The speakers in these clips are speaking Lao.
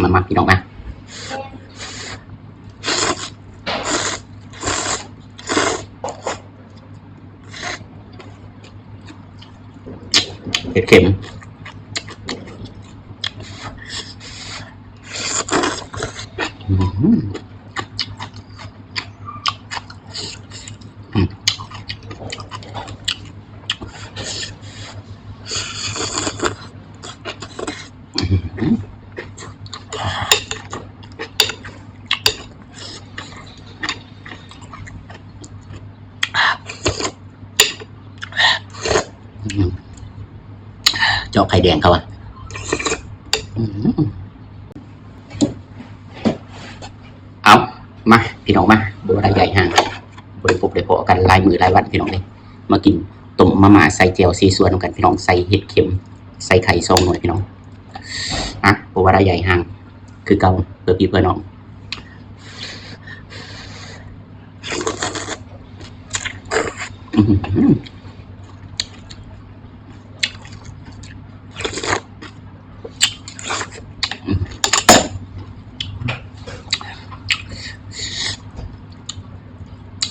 ມາ ມາ ພີ່ນ້ອງມາ ເຫັດເຂັມ ອືມ ອືມ. ເຈາະໄຂ່ແດງເຂົາວ່າ ອືມ. ເອົາ ມາ ພີ່ນ້ອງມາ ບໍ່ວ່າໄດ້ໃຫຍ່ຫ່າງ ບໍ່ໄດ້ພົບໄດ້ພໍ້ກັນຫຼາຍມື້ຫຼາຍວັນ ພີ່ນ້ອງເອີຍ ມາກິນຕົ້ມມາມ່າໃສ່ແຈ່ວເສສວນນຳກັນ ພີ່ນ້ອງ ໃສ່ເຫັດເຂັມ ໃສ່ໄຂ່ສອງໜ່ວຍ ພີ່ນ້ອງ ອະ ບໍ່ວ່າໄດ້ໃຫຍ່ຫ່າງຄືເກົ່າ ເພື່ອພີ່ເພື່ອນ້ອງ ອືມ.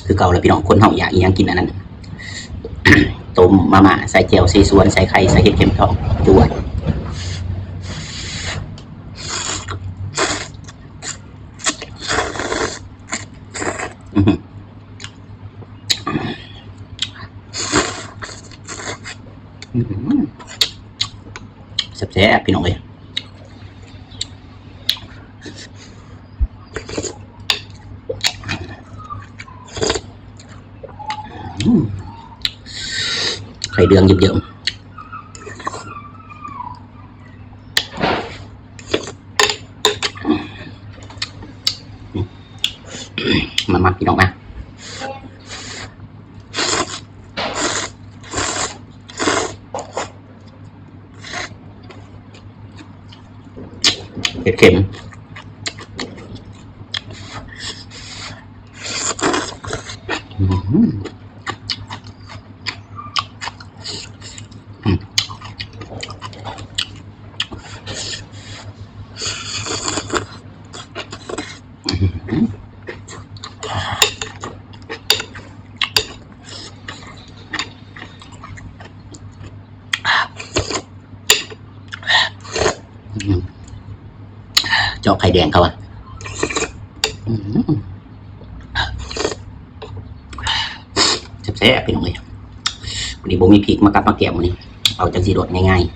ຄືເກົ່າລະພີ່ນ້ອງ ຄົນເຮົາຢາກອີ່ຫຍັງກິນອັນນັ້ນ ຕົ້ມມາມ່າ ໃສ່ແຈ່ວເສສວນ ໃສ່ໄຂ່ ໃສ່ເຫັດເຂັມທອງ ຈວດ ອືມ. ແຊບໆ ພີ່ນ້ອງເອີຍ ອືມ ໄຂ່ເດືອງເຍິ້ມໆ. ມາ ມາ ພີ່ນ້ອງມາ ເຫັດເຂັມ ອືມ. ອືມ ເຈາະໄຂ່ແດງເຂົາວ່າ ອືມ. ແຊບໆ ພີ່ນ້ອງເອີຍ ມື້ນີ້ບໍ່ມີພິກມາກັບມາແກ້ມ ມື້ນີ້ເອົາຈັ່ງຊີ້ໂລດ ງ່າຍໆ.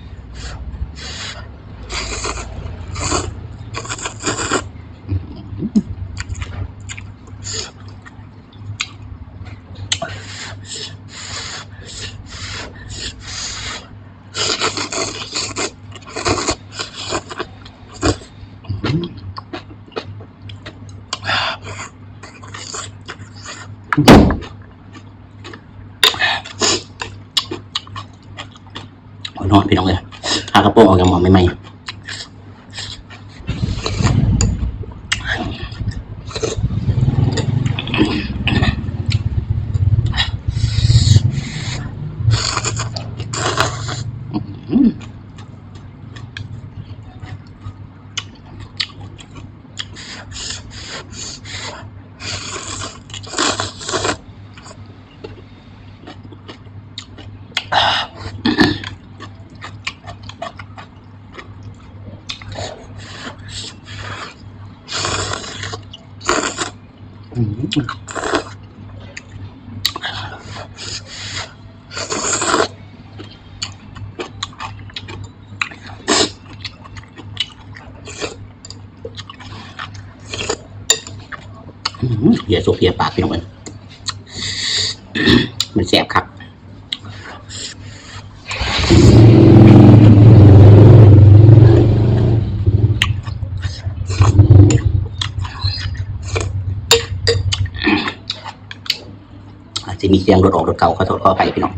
ຮ້ອນໆ ພີ່ນ້ອງເອີຍ ຫາກະໂປງອອກຈາກໝໍ້ໃໝ່ໆ. ອືມ ອືມ ເພຍສົກເພຍປາກ ພີ່ນ້ອງເອີຍ ມັນແຊບຄັກ. ອາດຊິມີສຽງລົດອອກລົດເຂົ້າ ຂໍໂທດຂໍອະໄພພີ່ນ້ອງ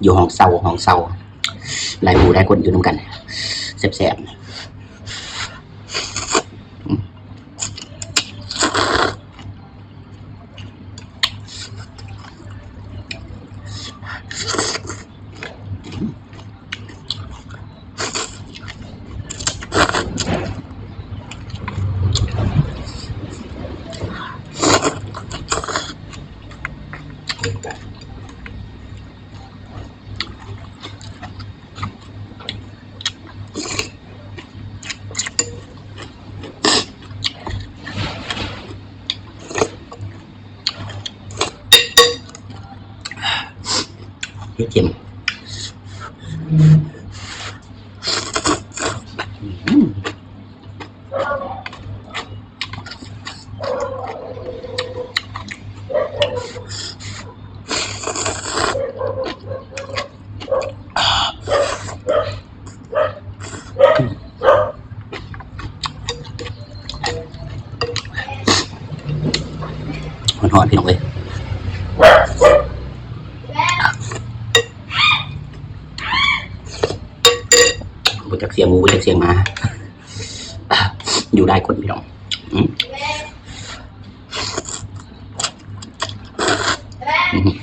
ຢູ່ຫ້ອງເຊົ່າ ຫ້ອງເຊົ່າ ຫຼາຍຜູ້ຫຼາຍຄົນຢູ່ນຳກັນ ແຊບໆ. ອືມ. ເຄັມ. ຮ້ອນໆ ພີ່ນ້ອງເອີຍ. ບໍ່ຈັກສຽງໝູ ບໍ່ຈັກສຽງໝາ ຢູ່ຫຼາຍຄົນ ພີ່ນ້ອງ. ອືມ ອືມ ອືມ.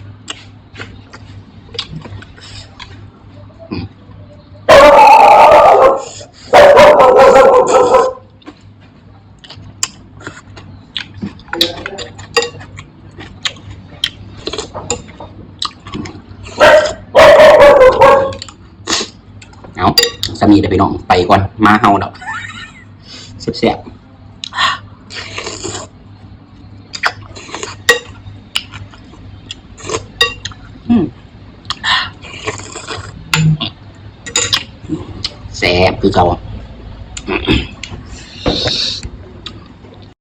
ເອົາ ສ່ຳນີ້ເດີພີ່ນ້ອງ ໄປກ່ອນ ມາເຮົາດອກ ແຊບໆ. ອືມ ແຊບຄືເກົ່າ.